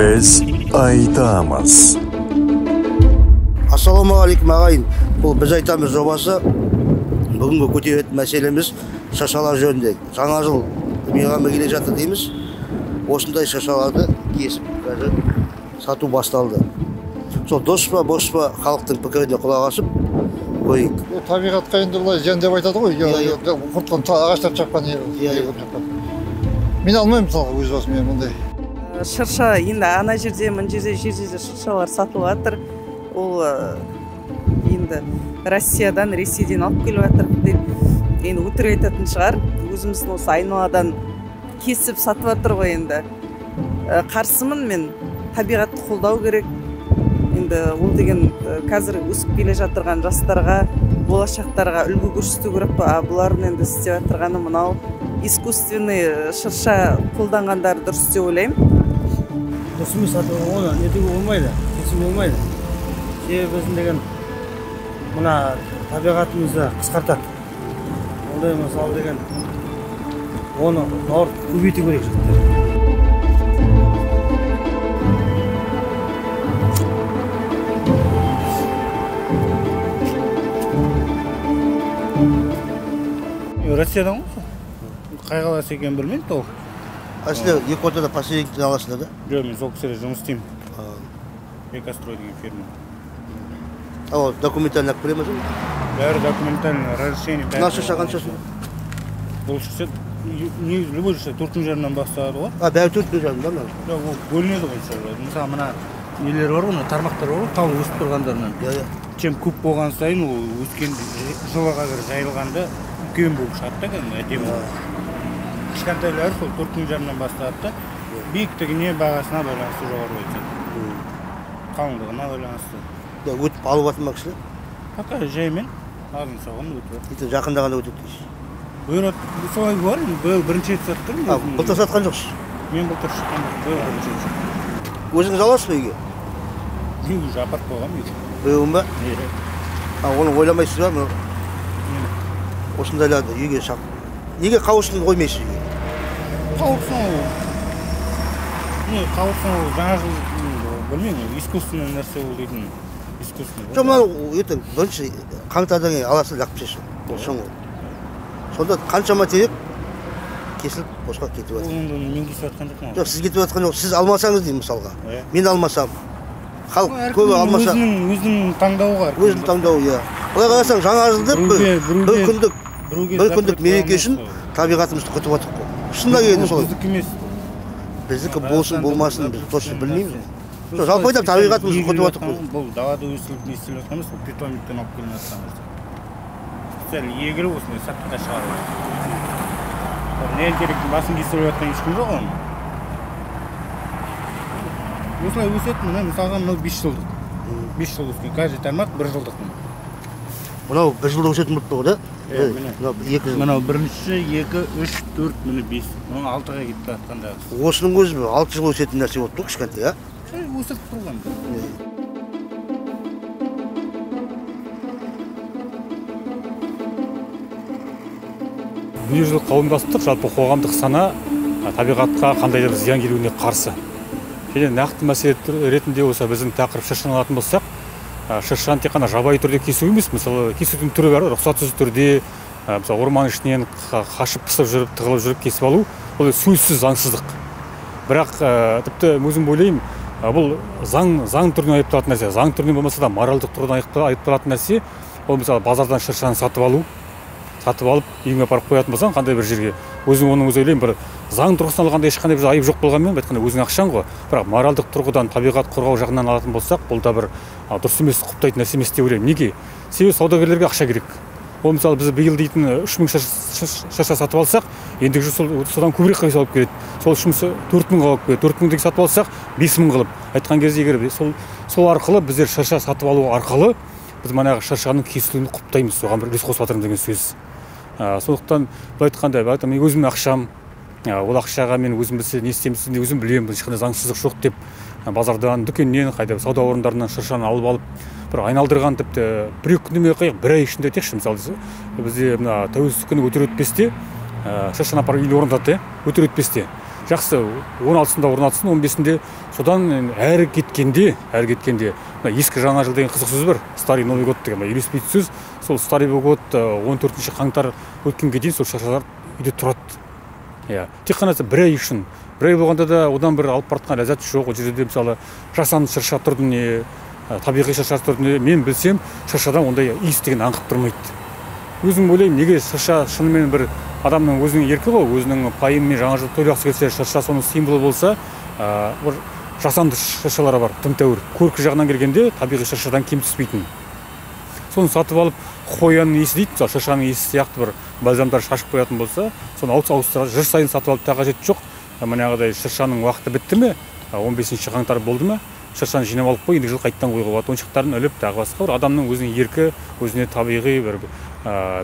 Біз айтамыз. Ассалаумағалейкум ағайын. Бұл біз айтамыз жобасы. Бүгінгі көтеретін мәселеміз шыршалар жөнінде. Жаңа жыл мейрамы келе жатыр дейміз. Осындай шыршаларды кесіп қазір сату басталды. Сол дос па, бос па, халықтың пікіріне құлақ асып көрейік. Табиғатқа енді былай зиян деп айтады ғой. Құртқан ағаштар шапқан, мен алмаймын мысалға өз басым мен мұндай. Шырша енді ана жерде, мына жерде, жер-жерде шыршалар сатылып жатыр. Ол енді Россиядан, Ресейден алып келіп жатыр деп енді өтірік айтатын шығар. Өзіміздің осы айналадан кесіп сатып жатыр ғой енді. Қарсымын мен, табиғатты қолдау керек. Енді ол деген қазір өсіп келе жатырған жастарға, болашақтарға үлгі көрсету керек қой. А бұлардың енді істеп жатырғаны мынау искусственный шырша қолданғандары дұрыс деп ойлаймын. Дұрыс емес, оны нетуге болмайды, кесуге болмайды. Себебі біздің деген мына табиғатымызды қысқартады. Ондай мысалы деген оны наоборот көбейту керек жігіттер. Россиядан ғой. Қай қаласы екенін білмеймін толық. А сіздер екі ортада посредниктен аласыздар да? Жоқ, мен сол кісіде жұмыс істеймін. Экострой деген фирма. А ол документально алып келе ме сонда? Бәрі документально, разрешение. Мына шырша қаншасы? Бұл шырша, негізі любой шырша 4,5-дан басталады ғой. А, бәрі 4,5 да мына? Жоқ, ол бөлінеді ғой шырша. Мысалы мына нелер бар ғой, мына тармақтар бар ғой, тал өсіп тұрғандарынан. Иә, иә. Чем көп болған сайын ол өскен жылыға қарай жайылғанда үлкен болып шығады да, кәдімгі әдемі. Кішкентайлары сол 4,5-дан басталады да, биіктігіне, бағасына байланысты жоғарылай түседі. Қалыңдығына байланысты. Өтіп алып жатыр ма кісілер? Пока жаймен, азын соғын өтіп жатыр. Ертең жақындағанда өтеді дейсіз? Бұйырады, солай бар, биыл бірінші рет сатып тұрмын. Былтыр сатқан жоқсыз? Мен былтыр шыққан жоқпын, биыл бірінші рет саттым. Өзіңіз аласыз ба үйге? Мен уже апарып қойғанмын үйге. Биылын ба? Иә. Оны ойламайсыз ба? Осындайларды үйге сап. Неге қауырсын қоймайсыз үйге? Қауырсын ол. Не, қауырсын ол жаңа жыл, білмеймін, искусственный нәрсе ол дейтін. Искусственный. Жоқ, мынау ертең бірінші қаңтардан кейін аласыз, лақып тастайсыз. Ол шын ғой. Сонда қаншама терек кесіліп босқа кетіп жатыр. Ол енді мен кесіп жатқан жоқпын. Жоқ, сіз кетіп жатқан жоқ, сіз алмасаңыз деймін мысалға. Мен алмасам. Халық көбі алмаса. Өзінің таңдауы бар. Өзінің таңдауы, иә. Былай қарасаң, жаңа жыл деп бір күндік мереке үшін табиғатымызды құртып жатырмық қой. Шынында келгенде солай. Біздікі емес. Біздікі болсын, болмасын, біз точно білмейміз. Жалпы айтамын, табиғатымызды құртып жатырмық қой. Бұл далада өсіріліп не істеліп жатқан емес, бұл питомниктен алып келген нәрсе. Специально егіліп осындай сатыққа шығарып. Не керектің басын кесіп жатқан ешкім жоқ оның. Осылай өседі, мына мысалға мынау 5 жылдық. 5 жыл өскен, каждый тармақ 1 жылдық. Мынау 1 жылда өсетін болып тұр ғой, да? Мынау 2 жыл. Мынау бірінші, 2, 3, 4, міне 5. Мынау 6-ға кетіп жатқандағы. Осының өзі 6 жыл өсетін нәрсе болып тұр, кішкентай, а? Өсіп тұрған. Дүниежүзілік қауымдастық, жалпы қоғамдық сана табиғатқа қандай да бір зиян келуіне қарсы. Және нақты мәселе ретінде осы біздің тақырып шыршаны алатын болсақ, шыршаны тек қана жабайы түрде кесу емес, мысалы кесудің түрі бар, рұқсатсыз түрде, мысалы орман ішінен қашып пысып жүріп, тығылып жүріп кесіп алу, ол сөзсіз заңсыздық. Бірақ тіпті өзім ойлаймын, бұл заң түрінен айыпталатын нәрсе, заң түрінен болмаса да моральдық тұрғыдан айыпталатын нәрсе, ол мысалы базардан шыршаны сатып алу, сатып алып үйіңе апарып қоятын болсаң қандай бір жерге, өзің оның өзі ойлаймын, бір заң тұрғысынан алғанда ешқандай бір айып жоқ болғанмен, айтқанда өзің ақшаң ғой. Бірақ моральдық тұрғыдан табиғат қорғау жағынан алатын болсақ, бұл да бір дұрыс емес, құптайтын нәрсе емес деп ойлаймын. Неге? Себебі саудагерлерге ақша керек. Ол мысалы біз биыл дейтін 3000 шырша сатып алсақ, ендігі жыл содан көбірек қойса алып келеді. Сол 3000 4000 алып келеді. 4000 сатып алсақ, 5000 қылып. Айтқан кезде егер сол арқылы біздер шырша сатып алу арқылы біз манағы шыршаның кесілуін құптаймыз, соған бір үлес қосып жатырмыз деген сөз. Сондықтан былай айтқанда, мен өзімнің ақшам, ол ақшаға мен өзім білсе не істеймін, өзім білемін, ешқандай заңсыздық жоқ деп базардан, дүкеннен, қайда сауда орындарынан шыршаны алып алып бір айналдырған, тіпті бір екі күн демей қояйық, бір ай ішінде текші, мысалы бізде мына тәуелсіздік күні өтер өтпесте шыршаны апарып үйіне орнатады, өтер өтпесте. Жақсы, 16-сында орнатсын, 15-інде, содан әрі кеткенде, мына ескі жаңа жыл деген қызық сөз бар, старый Новый год деген, үйлеспейтін сөз. Сол старый Новый год 14 қаңтар өткенге дейін сол шыршалар үйде тұрады. Иә, тек қана бір ай үшін. Бір ай болғанда да одан бір алып бара жатқан ләззат жоқ. Ол жерде мысалы жасанды шырша тұрды не, табиғи шырша тұрды не, мен білсем шыршадан ондай иіс деген аңқып тұрмайды. Өзім ойлаймын, неге шырша шынымен бір адамның өзінің еркі ғой, өзінің пайымымен жаңа жыл тойлағысы келсе, шырша соның символы болса, бір жасанды шыршалар бар, тым тәуір. Көркі жағынан келгенде табиғи шыршадан кем түспейтін. Соны сатып алып, қоянның иісі дейді, мысалы шыршаның иісі сияқты бір бальзамдар шашып қоятын болса, соны ауыстыра жыл сайын сатып алып та қажеті жоқ. Манағыдай шыршаның уақыты бітті ме, 15 қаңтар болды ма, шыршаны жинап алып қой, ендігі жыл қайтадан қоюға болады. Ойыншықтарын іліп, тағы басқа бір адамның өзінің еркі, өзіне табиғи бір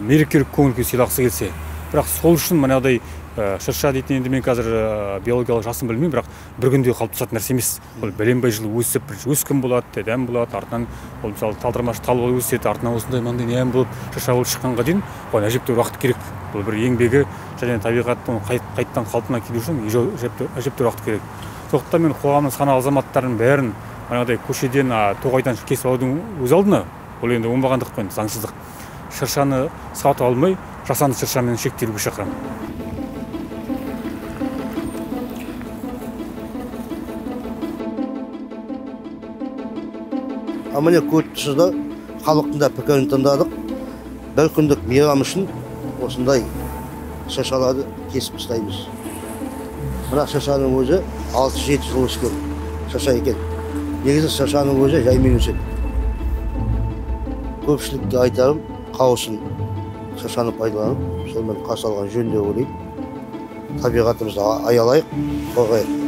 мерекелік көңіл күй сыйлағысы келсе. Бірақ сол үшін манағыдай шырша дейтін, енді мен қазір биологиялық жасын білмеймін, бірақ бір күнде қалыптасатын нәрсе емес. Ол бәленбай жыл өсіп, бірінші өскін болады, дәм болады, артынан ол мысалы талдырмаш тал болып өседі, артынан осындай мынандай нәм болып шырша болып шыққанға дейін оған әжептәуір уақыт керек. Бұл бір еңбегі және табиғаттың қайтадан қалпына келу үшін әжептәуір уақыт керек. Сондықтан мен қоғамның саналы азаматтарының бәрін манағыдай көшеден, тоғайдан кесіп алудың өз алдына, ол енді оңбағандық қой, заңсыздық. Шыршаны сатып алмай, жасанды шыршамен шектелуге шақырамын. Міне көріп тұрсыздар, халықтың да пікірін тыңдадық. Бір күндік мейрам үшін осындай шыршаларды кесіп тастаймыз. Мына шыршаның өзі 6-7 жыл өскен шырша екен. Негізі шыршаның өзі жаймен өседі. Көпшілікке айтарым, қаусын шыршаны пайдаланып, сонымен қарсы алған жөн деп ойлаймын. Табиғатымызды аялайық, қорғайық.